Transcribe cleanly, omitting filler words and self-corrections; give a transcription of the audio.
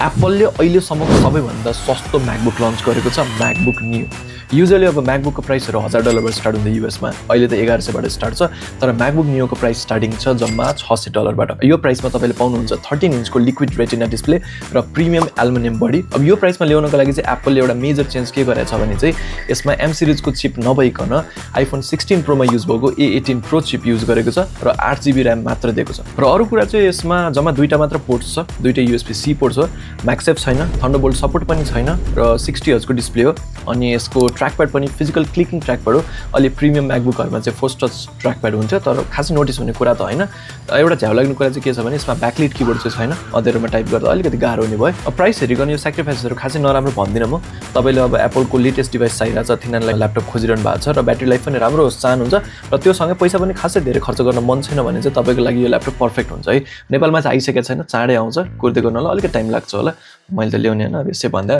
एप्पलले अहिलेसम्मको सबैभन्दा सस्तो म्याकबुक लन्च गरेको छ म्याकबुक न्यू। युजली अब म्याकबुकको प्राइसहरू $1000बाट स्टार्ट हुन्छ युएसमा, अहिले त 1100बाट स्टार्ट छ। तर म्याकबुक न्यूको प्राइस स्टार्टिङ छ जम्मा $600बाट। यो प्राइसमा तपाईँले पाउनुहुन्छ 13 इन्चको लिक्विड रेटिना डिस्प्ले र प्रिमियम एल्युमिनियम बडी। अब यो प्राइसमा ल्याउनको लागि चाहिँ एप्पलले एउटा मेजर चेन्ज के गरेछ भने चाहिँ यसमा एम सिरिजको चिप नभइकन आइफोन 16 प्रोमा युज भएको A18 प्रो चिप युज गरेको छ र 8GB र्याम मात्र दिएको छ। र अरू कुरा चाहिँ यसमा जम्मा दुईटा मात्र पोर्ट्स छ, दुईटै USB-C पोर्ट छ, म्याक्सेफ छैन, थन्डरबोल्ट सपोर्ट पनि छैन र 60 हर्जको डिस्प्ले हो। अनि यसको ट्र्याकप्याड पनि फिजिकल क्लिकिङ ट्र्याकप्याड हो। अहिले प्रिमियम म्याकबुकहरुमा चाहिँ फोर्स टच ट्र्याकप्याड हुन्छ, तर खासै नोटिस हुने कुरा त होइन। एउटा झ्याउ लाग्ने कुरा चाहिँ के छ भने यसमा ब्याकलिट कीबोर्ड चाहिँ छैन, अँध्यारोमा टाइप गर्दा अलिकति गाह्रो हुने भयो। अब प्राइस हेरिकन यो स्याक्रिफाइसहरु खासै नराम्रो भन्दिनँ म। तपाईले अब एप्पलको लेटेस्ट डिभाइस चाहिरहेछ, तिनीहरुलाई ल्यापटप खोजिरहनु भएको छ र ब्याट्री लाइफ पनि राम्रो होस् चाहनुहुन्छ र त्यो सँगै पैसा पनि खासै धेरै खर्च गर्न मन छैन भने चाहिँ तपाईको लागि यो ल्यापटप पर्फेक्ट हुन्छ है। नेपालमा चाहिँ आइसकेको छैन, चाँडै आउँछ, कुर्दै गर्नलाई अलिकति टाइम लाग्छ होला। मैले त ल्याउने हैन, अब यसै भन्दा